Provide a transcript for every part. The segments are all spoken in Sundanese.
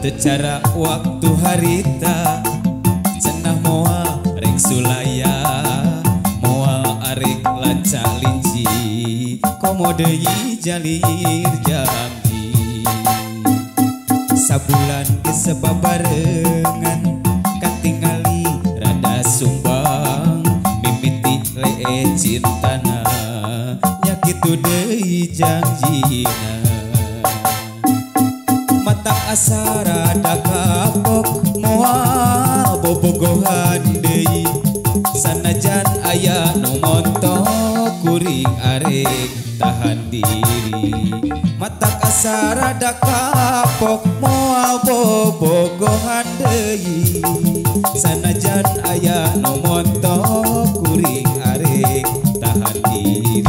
Tecara waktu harita cenah moal rek sulaya moal arek lanca linci komo deui jalir janji. Sabulan geus sababarengan katingali rada sumbang mimiti lee cintana nya kitu deui janjina. Mata asa rada kapok moal bobogohan deui sanajan aya nu montok kuring arek tahan diri. Mata asa rada kapok moal bobogohan deui sanajan aya nu montok kuring arek tahan diri.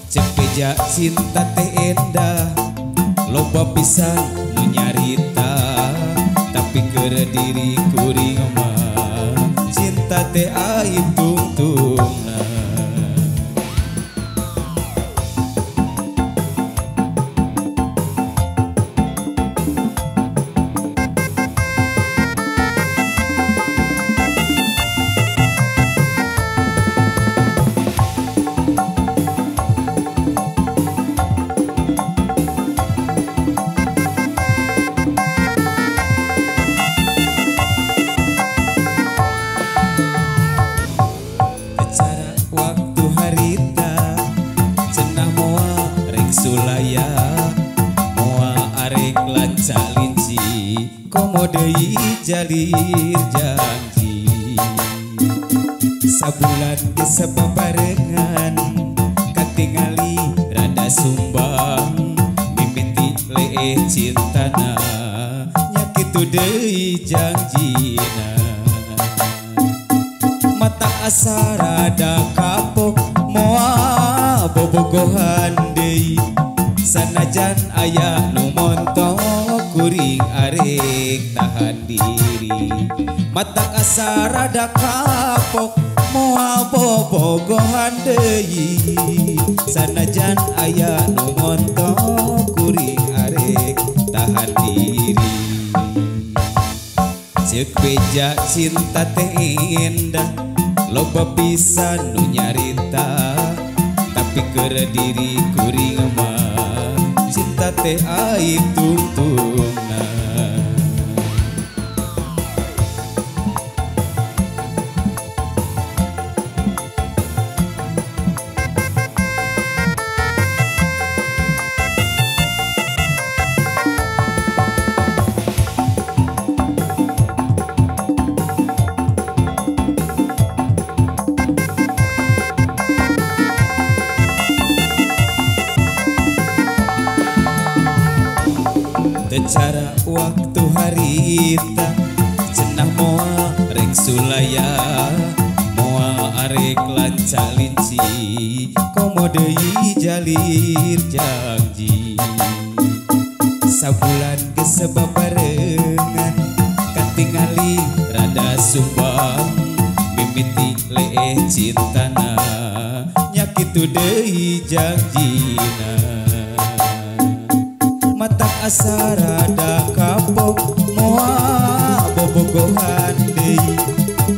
Cek beja cinta teh endah loba pisan nu nyarita tapi keur diri kuring mah cinta teh aib tungtungna. Waktu harita cenah moal rek sulaya moal arek lanca linci komo deui jalir janji. Sabulan geus sababarengan katingali rada sumbang mimiti lee cintana nya kitu deui janjina. Mata asa rada kapok moal bobogohan deui sanajan aya nu montok kuring arek tahan diri. Mata asa rada kapok moal bobogohan deui sanajan aya nu montok kuring arek tahan diri. Ceuk beja cinta teh endah loba pisan nu nyarita tapi keur diri kuring mah cinta teh aib tungtungna. Tecara waktu harita cenah moal rek sulaya moal arek lanca linci komo deui jalir janji. Sabulan geus sababarengan katingali rada sumbang mimiti lee cintana nya kitu deui janjina. Mata asa rada kapok moal bobogohan deui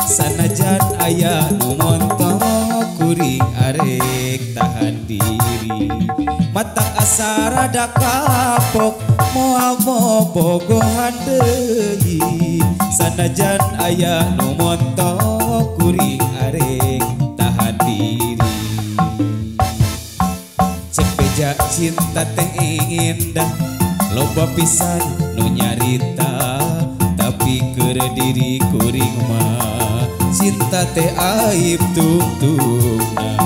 sanajan aya nu montok kuring arek tahan diri. Mata asa rada kapok moal bobogohan deui sanajan aya nu montok kuring arek tahan diri. Ceuk beja cinta teh endah loba pisan nu nyarita tapi keur diri kuring mah cinta teh aib tungtungna.